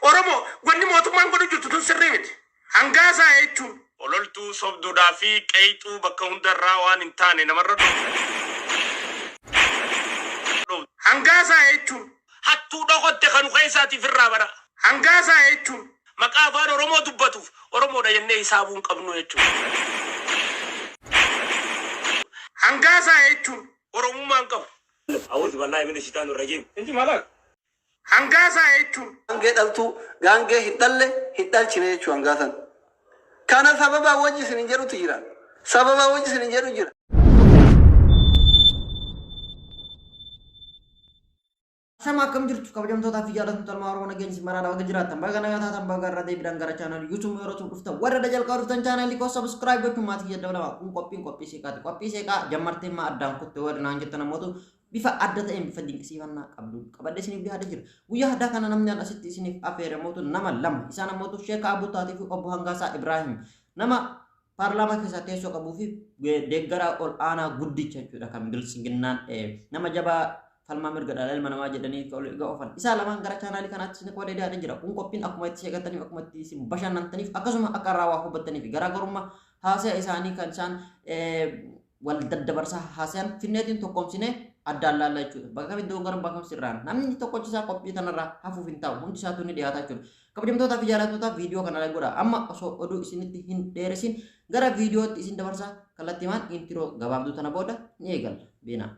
Oromoo wanni mootummaan godhu jirtu tun sirrii miti. Hangaasaa jechuun. Ololtuu sobduudhaa fi qeeyxuu bakka hundarraa waan hin taane namarra dhooftu. Hangaasaa jechuun. Hattuu dhokotte kanu keessaatiif irraa bara. Hangaasaa jechuun. Maqaa afaan Oromoo dubbatuuf Oromoodha jennee hisaabuu hin qabnu jechuudha. Hangaasaa jechuun. Oromummaa hin qabu. أعوذ بالله من الشيطان الرجيم. Hangaasaa jechuun. Gaangee dhaltuu gaangee hin dhalle hin dhalchine jechuu hangaasan. Kana sababa wajji isin hin jedhutu jira. Sababa wajji isin hin jedhu jira. Shama akkam jirtu kabajamtootaa fi jaallatamtoota ilmaan Oromoo nageenya isin maraadha bakka jiraattan baga nagaa taatan baga irra deebiidhaan gara chaanaalii YouTube yeroo tun dhuftan warra jalqaba dhuftan chaanaalii koo subscribe gochuun maatii kiyya dabalamaa kun qophiin qophii seeqaati qophii seeqaa jammartee maa addaan kutte warri naan jettan ammootu bifa adda ta'een bifa dinqisiifannaa qabdu qabadhee isiniif dhiyaatee jira guyyaa addaa kana namni an asitti isiniif afeere mootu nama lama isaan ammootu Sheeka Abuu Taatii fi obbo Hangaasaa Ibraahim nama paarlaamaa keessaa teessoo qabuu fi deeggaraa ol aanaa guddicha jechuudha kan biltsiginnaan nama jabaa falmaa mirga dhala ilma namaa jedhanii ol egaa oofan. Isaa lamaan gara chaanaalii kanaatti isin qoodee dhiyaatee jira. Kun qophiin akkuma itti seeqattaniif akkuma itti isin bashannantaniif akkasuma akka irraa waa hubattaniif garaagarummaa haasaya isaanii kan isaan wal daddabarsaa haasayan finneetiin tokkoomsinee addaan laalla jechuudha. Bakka kamitti dogongoran bakka kamitti sirraan namni tokkochisaa qophii tanarraa hafuuf hin taa'u hundi isaatu ni dhiyaata jechuudha. Kabajamtootaa fi jaalattoota viidiyoo kana like godhaa. Amma osoo oduu isinitti hin dheeressin gara viidiyootti isin dabarsaa kallattiimaan intiroo gabaabduu tana booda ni eegalla. Beenaa.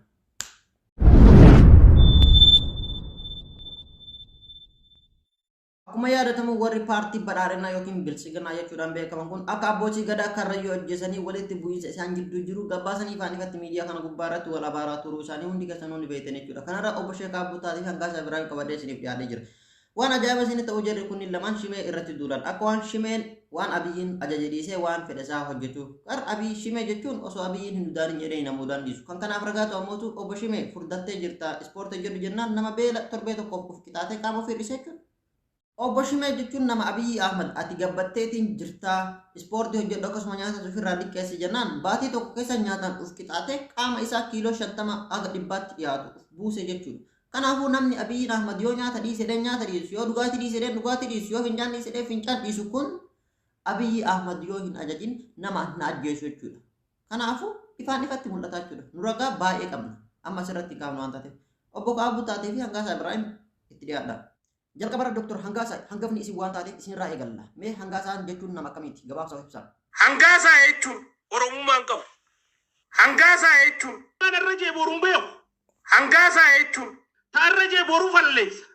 Akkuma yaadatamu warri paartii badhaadhinaa yookiin biltsiginaa jechuudhaan beekaman kun akka abbootii gadaa karrayyuu ajjeesanii walitti bu'iinsa isaan gidduu jiru gabaasanii ifaan ifatti miidiyaa kana gubbaa irratti wal abaaraa turuu isaanii hundi keessanuu ni beektan jechuudha. Kanarra obbo Sheekaa Abbuu Taatii fi Hangaasaa Ibraahim qabadhee isiniif dhiyaatee jira. Waan ajaa'iba isin ta'u jarri kunniin lamaan shimee irratti duulan. Akka waan shimeen waan Abiyyiin ajaje dhiisee waan fedha isaa hojjetu. Qar Abiy shimee jechuun osoo Abiyyiin hin dudaanin jedhee nama udaan dhiisu. Kan kanaaf ragaa ta'u ammootu obbo Shimee furdattee jirta ispoortii hojjedhu jennaan nama beela torbee tokkoof of qixaatee qaama ofii hir'ise jechuudha. Obbo Shimee jechuun nama Abiyyi Ahmad ati gabbatteetiin jirtaa ispoortii hojjedhu akkasuma nyaata ofirraa diqqeessi jennaan baatii tokko keessa nyaataan of qixaatee qaama isaa kiiloo 50 haga 100tti dhiyaatu of buuse jechuudha. Kanaafuu namni Abiyyiin Ahmad yoo nyaata dhiisedheen nyaata dhiisu, yoo dhugaatii dhiisedheen dhugaatii dhiisu, yoo fincaan dhiisedheen fincaan dhiisu kun Abiyyi Ahmad yoo hin ajajin nama hin ajjeesu jechuudha. Kanaafuu ifaan ifatti mul'ata jechuudha. Nu ragaa baay'ee qabna. Amma asirratti hin kaafnu waan taateef. Obbo Ka'aa Taatee fi Hangaasaa Ibraahim itti dhiyaadha. Jalqabarra Dr. Hangaasaa hangafni isin waan taateef isinirraa eegalla. Mee Hangaasaan jechuun nama akkamiiti? Gabaabsaa of ibsaa. Hangaasaa jechuun. Oromummaa hin qabu. Hangaasaa jechuun. Waan arra jee boru hin beeku. Hangaasaa jechuun. Ta arra jee boru falleessa.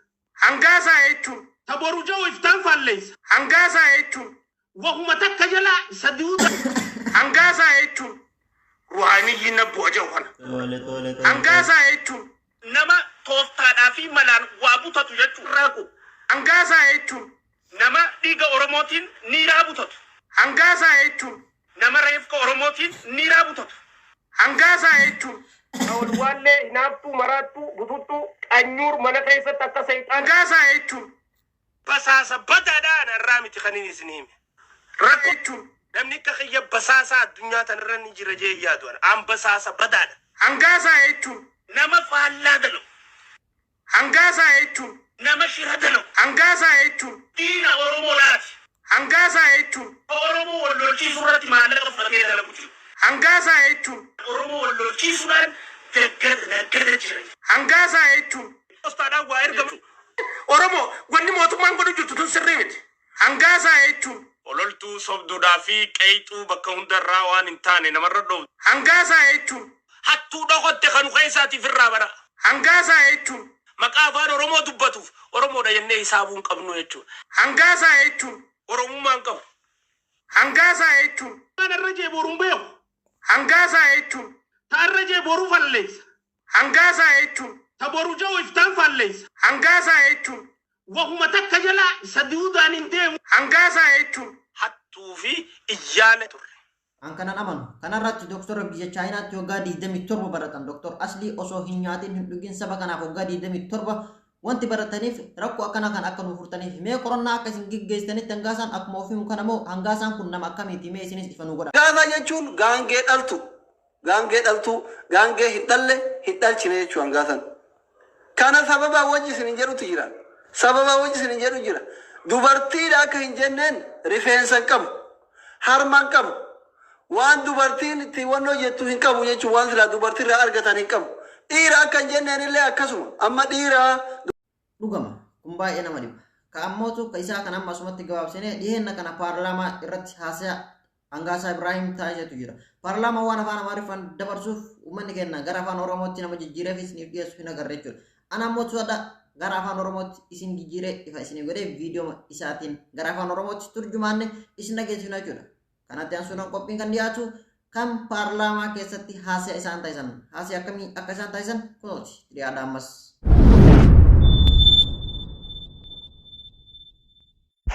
Hangaasaa jechuun. Ta boru ja'u iftaan falleessa. Hangaasaa jechuun. Wahuma takka jala sadi'uu Hangaasaa jechuun. Ruhaaniyyiin na bu'a jedhu kana. Tole tole tole tole. Hangaasaa jechuun. Nama tooftaadhaa fi malaan waa butatu jechuudha. Raaqu. Hangaasaa jechuun. Nama dhiiga Oromootiin niiraa butatu. Hangaasaa jechuun. Nama reefka Oromootiin niiraa butatu. Hangaasaa jechuun. Awwaallee hinaaftuu maraattuu bututtuu qanyuur mana keessatti akka seexaan. Hangaasaa jechuun. Basaasa badaadhaa ana irraa miti kan inni isin hime. Rakkoo jechuun. Namni akka kiyya basaasaa addunyaa tanarra ni jira jee hin yaadu ana. An basaasa badaadha. Hangaasaa jechuun. Nama faallaa dalagu. Hangaasaa jechuun. Nama shira dalagu. Hangaasaa jechuun. Diina Oromoodhaati. Hangaasaa jechuun. Oromoo wal lolchiisuu irratti maallaqa fudhatee dalagu jiru. Hangaasaa jechuun. Oromoo wal lolchiisuudhaan naggada jira. Hangaasaa jechuun. Poostaadhaan waa ergamu. Oromoo wanni mootummaan godhu jirtu tun sirrii miti. Hangaasaa jechuun. Ololtuu sobduudhaa fi qeeyxuu bakka hundarraa waan hin taane namarra dhooftu. Hangaasaa jechuun. Hattuu dhokotte kanu keessaatiif irraa bara. Hangaasaa jechuun. Maqaa afaan Oromoo dubbatuuf Oromoodha jennee hisaabuu hin qabnu jechuudha. Hangaasaa jechuun. Oromummaa hin qabu. Hangaasaa jechuun. Waan arra jee boru hin beeku. Hangaasaa jechuun. Ta arra jee boru falleessa. Hangaasaa jechuun. Ta boru ja'u iftaan falleessa. Hangaasaa jechuun. Wahuma takka jala sadi'uudhaan hin deemu. Hangaasaa jechuun. Hattuu fi iyyaala turre. An kanan amanu. Kanarratti doktora biyya Chaayinaatti waggaa 27 baratan Dr. Aslii osoo hin nyaatin hin dhugin saba kanaaf waggaa 27 wanti barataniif rakkoo akkanaa kan akka nu furtaniif mee qorannaa akka isin geggeessitanitti hangaasaan akkuma of himu kana moo hangaasaan kun nama akkamiiti mee isinis ifa nu godha. Hangaasaa jechuun gaangee dhaltu gaangee dhaltuu gaangee hin dhalle hin dhalchine jechuu hangaasan. Kana sababa wajji isin hin jedhutu jira. Sababa wajji isin jedhu jira. Dubartiidha akka hin jenneen rifeensa hin qabu. Harma hin qabu. Waan dubartiin ittiin wannoo jettu hin qabu jechuun waan silaa dubartiirraa argatan hin qabu. Dhiira akka hin jenneen illee akkasuma. Amma dhiiraa Dhugama kun baay'ee nama dhiba. Ka ammootu ka isaa kan amma asumatti gabaabsinee dhiheenna kana paarlaamaa irratti haasaya Hangaasaa Ibraahim taasisetu jira. Paarlaamaa waan afaan Amaariffaan dabarsuuf uummanni keenya gara afaan Oromootti nama jijjiireef isiniif dhiyeessu hin agarre jechuudha. Ana ammoo to'adha gara afaan Oromootti isin jijjiiree ifa isiniif godhee viidiyoo isaatiin gara afaan Oromootti turjumaanne isin dhageessifna jechuudha. Kanatti aansuudhaan qophiin kan dhiyaatu kan paarlaamaa keessatti haasaya isaan taasisan haasaya akkamii akka isaan taasisan kunooti dhiyaadha ammas.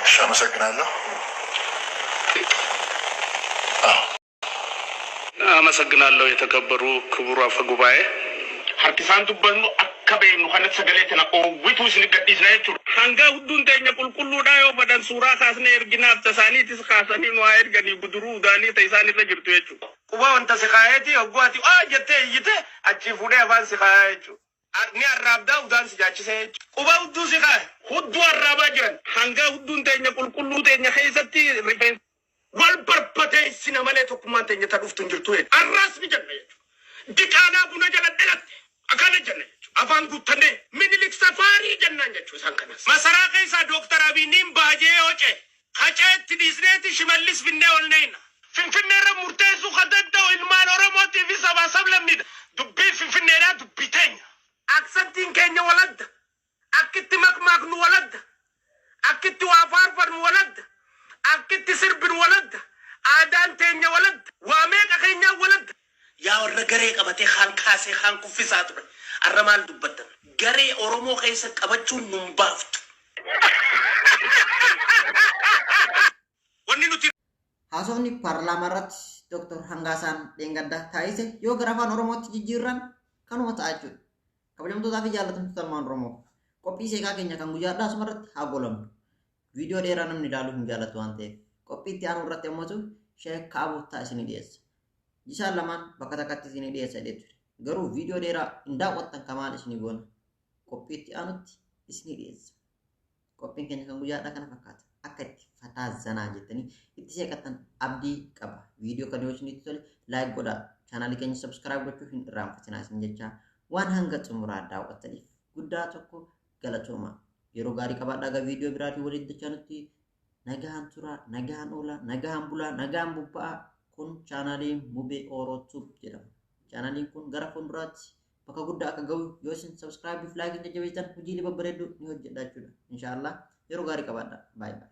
እሺ፣ አመሰግናለሁ። አመሰግናለሁ የተከበሩ ክቡር አፈ ጉባኤ። Harkisaan dubbannu akka beeknu kanatti sagalee tana oowwituu isin gadhiisna jechuudha. Hanga hudduun teenya qulqulluudhaa yoo fedhan suuraa kaasnee erginaaf tasaaniitis kaasanii nu haa erganii guduruu udaanii ta isaan irra jirtu jechuudha. Quba wanta si kaayeeti hogguu ati aa jettee iyyite achii fuudhee afaan si kaayaa jechuudha. Ni arraabdaa udaan si jaachisee jechuudha. Quba hudduu si kaaye hudduu arraabaa jiran hanga hudduun teenya qulqulluu teenya keessatti rifeensa Wal barbadeessina malee tokkummaan teenya ta dhuftu hin jirtu jechuudha. Arraas ni jenna jechuudha. Diqaalaa buna jala dhalatte akkana jenna jechuudha. Afaan guuttannee Minilik safaarii jennaan jechuudha isaan kanas. Masaraa keessaa Dooktar Abiyyiin baajee yoo ce'e kaceetti dhiisneeti Shimallis finnee ol neena. Finfinnee irra murteessuu kan danda'u ilmaan Oromootii fi sabaa sablammiidha. Dubbiin Finfinneedhaa dubbii teenya. Aksantiin keenya waladda. Akkitti maqmaaqnu waladda. Akkitti waa faarfannu waladda. Akkitti sirbinu waladda. Aadaan teenya waladda. Waa meeqa keenyaan waladda. Yaa warra garee qabatee kaan kaasee kaan kuffisaa ture. Arra maal dubbattan? Garee Oromoo keessa qabachuun nun baaftu. Wanni nuti Haasofni paarlaamaa irratti Dr. Hangaasaan Dheengaddaa taasise yoo gara afaan Oromootti jijjiirran kanuma ta'a jechuudha. Kabajamtootaa fi jaallatamtoota ilmaan Oromoo qophii seeqaa keenya kan guyyaadhaa asuma irratti haa goolabnu. Viidiyoo dheeraa namni ilaaluu hin jaallatu waan ta'eef qophii itti aanu irratti ammoo Sheek Kaabuttaa isinii dhiyeessa. Isaan lamaan bakka takkatti isinii dhiyeessa jechuudha. Garuu viidiyoo dheeraa hin daawwattan kamaan isinii goona. Qophii itti aanutti isinii dhiyeessa. Qophiin keenya kan guyyaadhaa kana fakkaata. Akka itti fataa zanaa jettanii itti seeqattan abdii qaba. Viidiyoo kana yoo isinitti tole like godhaa. Chaanaalii keenya subscribe gochuu hin irraanfatinaa isin jechaa waan hanga xumuraa daawwattaniif guddaa tokko galatooma. Yeroo gaarii qabaadhaa egaa viidiyoo biraatiin waliin dachanutti nagaan turaa, nagaan oolaa, nagaan bulaa, nagaan bobba'aa. Kun chaanaalii Mubee Oro Tube jedhama. Chaanaaliin kun gara fuulduraatti bakka guddaa akka ga'u yoo isin subscribe fi like jajjabeessitan hojiilee babbareedduu ni hojjedha jechuudha. Inshaallah yeroo gaarii qabaadhaa. Baay'ee baay'ee.